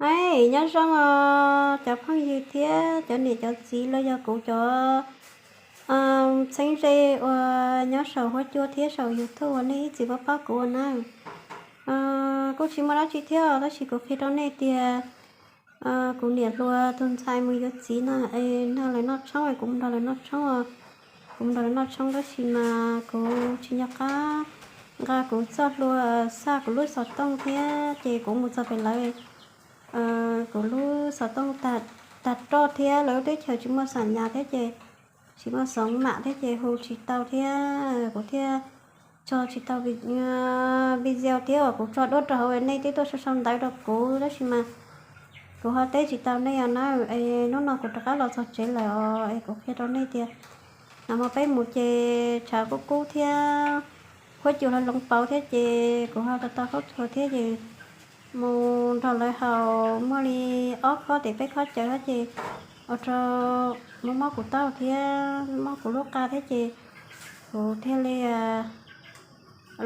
Aib, nyob zoo os cov phooj ywg thiab cov niam cov txiv los yog kuv cov txheeb ze uas nyob saum huab cua thiab saum YouTube uas nej ib txwm pab pab kuv ua na. Kuj tsis muaj dab tsi thiab tab sis kuv qhia rau nej tias kuv niam hluas tus ntxhais mus yuav txiv no es nrog lawv noj tshoob es kuv mus nrog lawv noj tshoob os. Kuv mus nrog lawv noj tshoob tab sis mas kuv tsis nco qab nqa kuv txoj hlua xa kuv lub xov tooj thiab ces kuv mus txog pem lawv kuv lub xov tooj tag roj thiab lawv lub teb chaws tsis muaj xam nyas thiab ces tsis muaj xoov mam thiab ces hu tsis tau thiab kuv thiaj tso tsis tau video thiab uas kuv tso duab rau hauv nej twb tuaj sau sau ntawv rau kuv tab sis mas kuv ho teb tsis tau nej os na. Es hnub no kuv rov qab los txog tsev lawm os es kuv qhia rau nej tias nag hmo peb mus ces tshav kub kub thiab huab cua hloov pauv thiab ces kuv ho tau tau khaub thuas thiab ces mus nrog lawv haus muaj li ob khob tes peb khob cawv thiab ces ua rau mob mob kuv taub thiab mob kuv lub qa thiab ces kuv thiaj li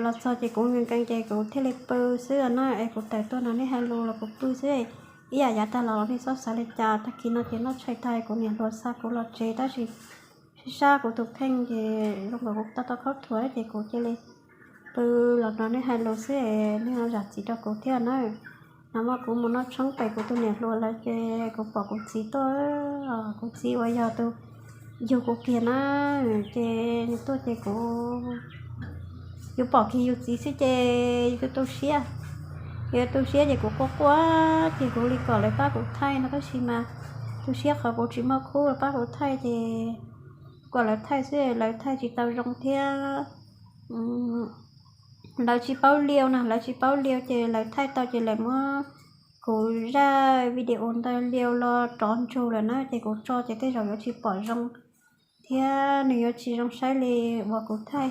los txog ces kuv nkees nkees ces kuv thiaj li pw xwb no es kuv tawm tuaj nrog nej hais lus los kuv pw xwb. Ib yam yav tag los nej txhob xav li cas, tag kis no ces noj tshais tag kuv niam hluas xa kuv los tsev tab sis sab sab kuv tus kheej ces zoo nkaus kuv tau tau khaub thuas ces kuv cia li pw los nrog nej hais lus xwb es nej ho zam txim rau kuv thiab na. Nag hmo kuv mus noj tshoob pem kuv tus niam hluas lawv ces kuv pom kuv txiv tuaj, kuv txiv uas yog tus yug kuv kiag na, ces nws tuaj ces kuv, yus pom kiag yus txiv xwb ces yus tu tu siab, yus tu siab ces kuv quaj quaj ces kuv li kom lawv pab kuv thaij no tab sis mas tu siab qhov kuv tsis muaj khub pab kuv thaij ces kom lawv thaij xwb lawv thaij tsis tau zoo thiab. Lawv tsis paub liu no, lawv tsis paub liu ces lawv thaij tau ces lawv muab kuv zaj video ntawd liu los rov ntsug lawm na ces kuv tso ces tej zaum yuav tsis pom zoo thiab nws yuav tsis zoo saib li uas kuv thaij.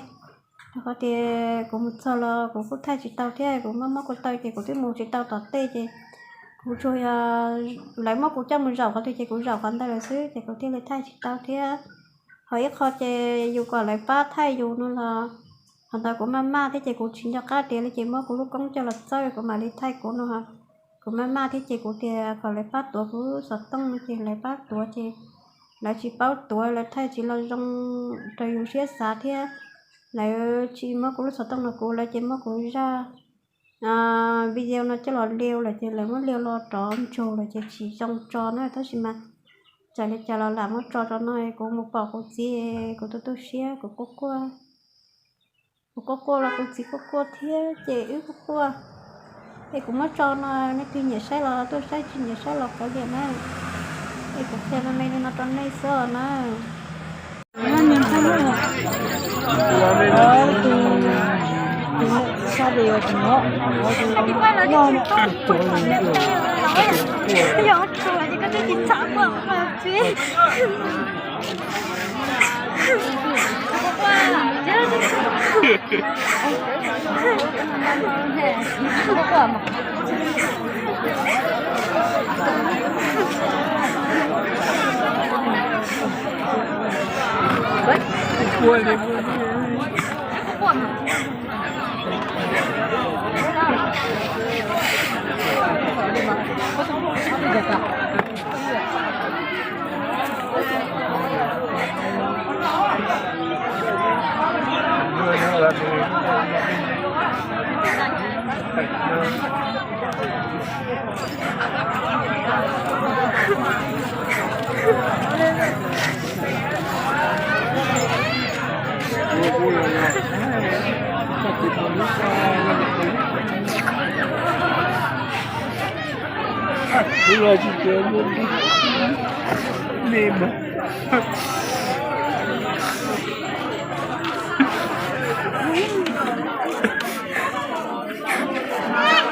Rau qhov tias kuv mus txog los kuv kuj thaij tsis tau thiab kuv muab muab kuv taw ces kuv twb mus tsis tau tom tej ces kuv tsuas yog lawv muab kuv coj mus zaum qhov twg ces kuv zaum qhov ntawd lawm xwb ces kuv thiaj li thaij tsis tau thiab. Ho ib qho ces yus kom lawv pab thaij yus no los qhov ntawd kuv maj maj thiab ces kuv tsis nco qab tias li ces muab kuv lub koob coj los txawb kuv mam li thaij kuv no. Kuv maj maj thiab ces kuv tias kom lawv pab tuav kuv lub xov tooj no ces lawv pab tuav ces lawv tsis paub tuav lawv thaij tsis los zoo raws yus siab xav thiab. Lawv tsis muab kuv lub xov tooj no kuv lawv ces muab kuv zaj video no coj los liu lawm ces lawv muab liu los rov ntsug lawm ces tsis zoo tso na tab sis mas txawm li cas los lam muab tso rau no kuv mus pom kuv txiv kuv tu tu siab kuv quaj quaj. Kuv quaj quaj los kuv txiv quaj quaj thiab ces wb quaj quaj. Es kuv muab tso no nej twg nyiam saib los tuaj saib, tsis nyiam saib los kav liam na. Es kuv qhia me me li no rau nej xwb os na.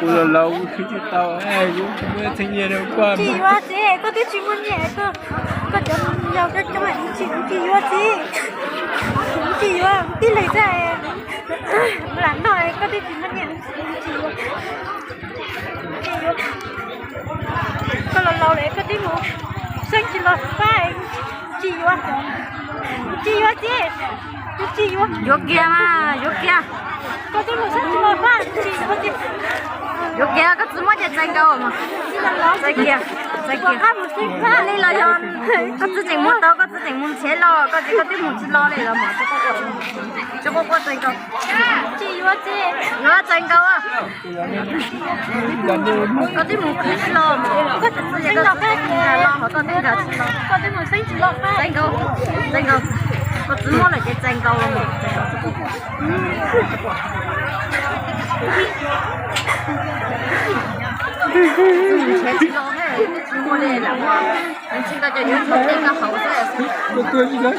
Kuv los laus kuv khwv tsis tau, kuv tsis muaj txheeb nyiaj rau koj. Tsis yuav txiv, koj twb tsis muaj nyiaj, koj cov yau coob coob, tsis yuav txiv, tsis yuav tib leeg xwb. Lam noj koj twb tsis muaj nyiaj, tsis yuav. Koj los laus lawm koj twb mus xeeb tsis los pab, tsis yuav, tsis yuav txiv, tsis yuav. Yuav kiag mas, yuav kiag. Koj twb mus xeeb tsis los pab, tsis yuav txiv. Yuav kiag koj txiv muab ces txais nkaus mas. Txais kiag, txais kiag. Li los yog koj txiv tseem muab tau, koj txiv tseem mus nrhiav los koj ces koj twb mus tsis los li los mas. Tsis quaj quaj txais nkaus. Yuav txais nkaus. Koj twb mus khwv tsis los mas. Koj txiv tseem los, koj twb nkag tsis los. Txais nkaus, txais nkaus. Koj txiv muab lawm ces txais nkaus los mas. Nrhiav tsis los, tsis muaj li lam muab. Ntshe koj cov yuav tshuav tej koj haus xwb.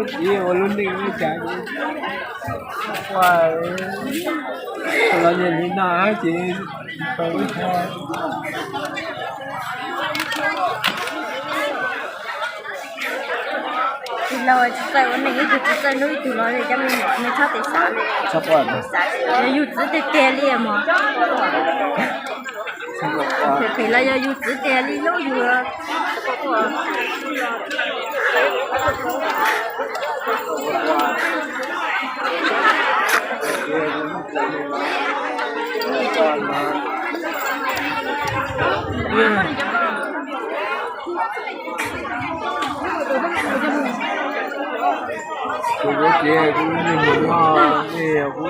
Txiv ua lub neej li cas, los nyias li no ces tau ib qho. Tsis txawj ua neej, ib tug tsis txawj hlub ib tug los li, cov me nyuam nws txhob tes xav li. Yog yus txwv tiag tiag li mas. Phem phem los yog yus txwv tiag li hlub yus. Kuv kuv txiv kuv lub neej mus no, kuv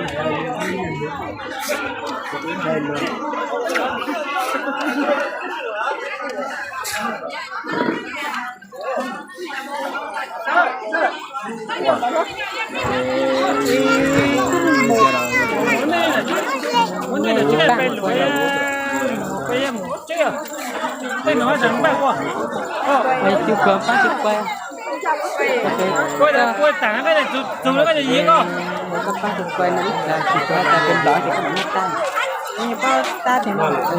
kuv ntshai no. Ua tag koj pab tus kua no ib tag, tsis tau tag peb nrov ces koj mam muab tag.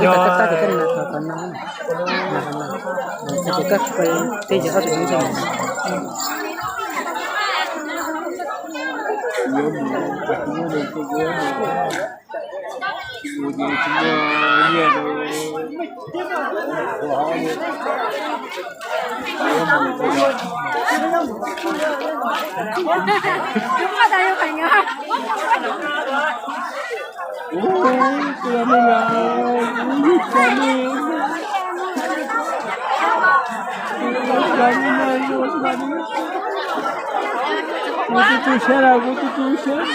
Yog koj pab ces koj nrov qhov no, ces koj pab tej yog ob tug ntseeg. Kuv tu tu siab, kuv tu tu siab.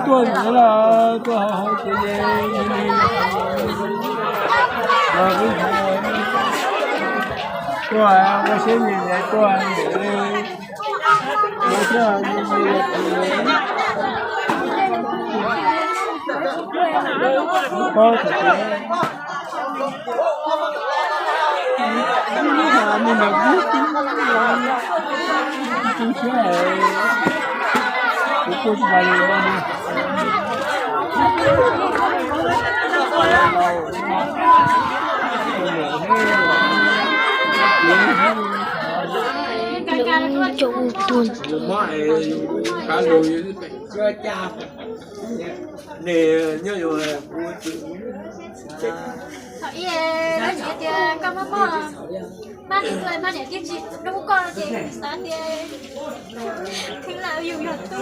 Tuaj ntawd los tuaj hauv hauv tsev, tuaj ua siab nyiam tuaj ntawd. Thaum ub lawv hais tias koj muaj poj, mab niam tuaj, mab niam twb tsis hlub koj ces xav tias khwv lawm yus yog tub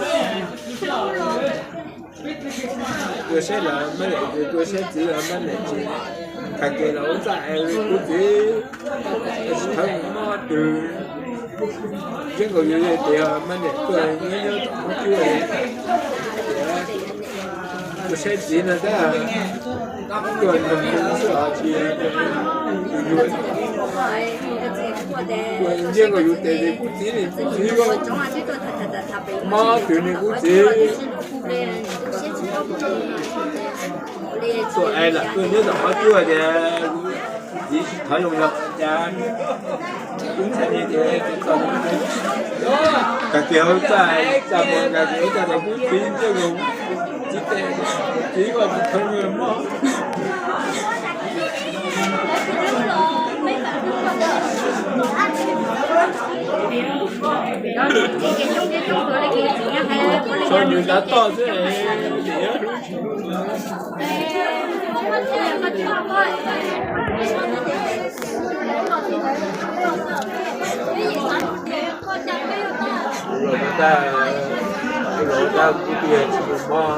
los. Tuaj saib los mab niam, tuaj saib txiv los mab niam tsis, tag kis los ua txaj es kuv txiv tsis thov mob twg. Yeej nkaus yus tias mab niam tuaj nyob nyob tom qub cub, tuaj saib txiv no tab, tuaj nrog xwb os tsis yog tus yuav. Yeej nkaus yus tias kuv txiv, kuv txiv mob twg ne kuv txiv. Tuaj es lam tuaj nyob tom qhov cuag tias txiv tsis thov zoo yog cas, kuv ntshai tias kag kiag hauv txaj, txaj muag kag kiag hauv txaj tias kuv txiv ntsej muag, txiv tes, txiv ua tsis thov zoo mog. Tso nws ntav toj xwb. Los tag, los tag kuv tias tsis mus mob,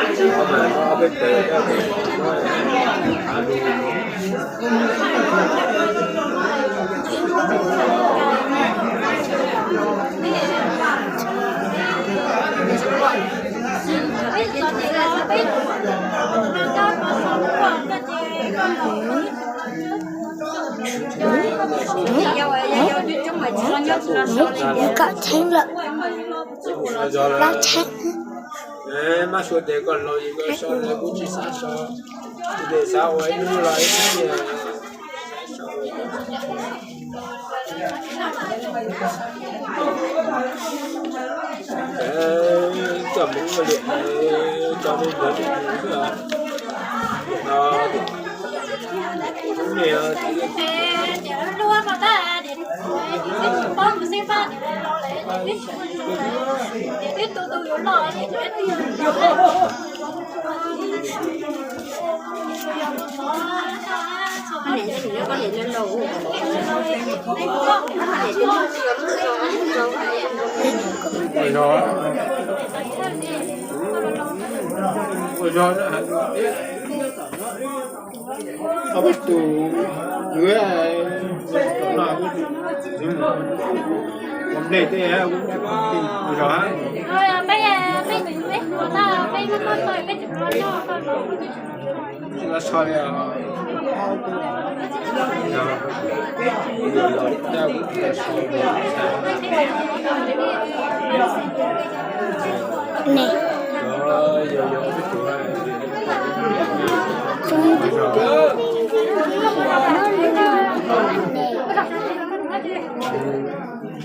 tsis mus mob, peb tes, Kom theeb lawm. Plab theeb. Mab suav tes koj laus yus koj so kuv tsis xav so, kuv xav ua ib hnub los ib hnub. Coj mus ua liam, coj mus ua liam. Ua zog, ua zog. Ob peb tus, ua nplej tej, ua zog. Tsis los so li os. Ne.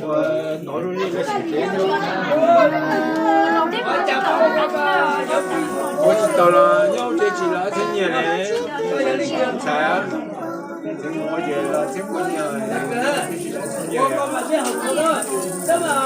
Ua tod zoo li lawv sim kev nyob. Ua tsis tau los nyob ua teb tsis los txhiab nyiaj li. Ntxhais, txiv mus ua ces los txhiab pua nyiaj, tsis los txhiab nyiaj.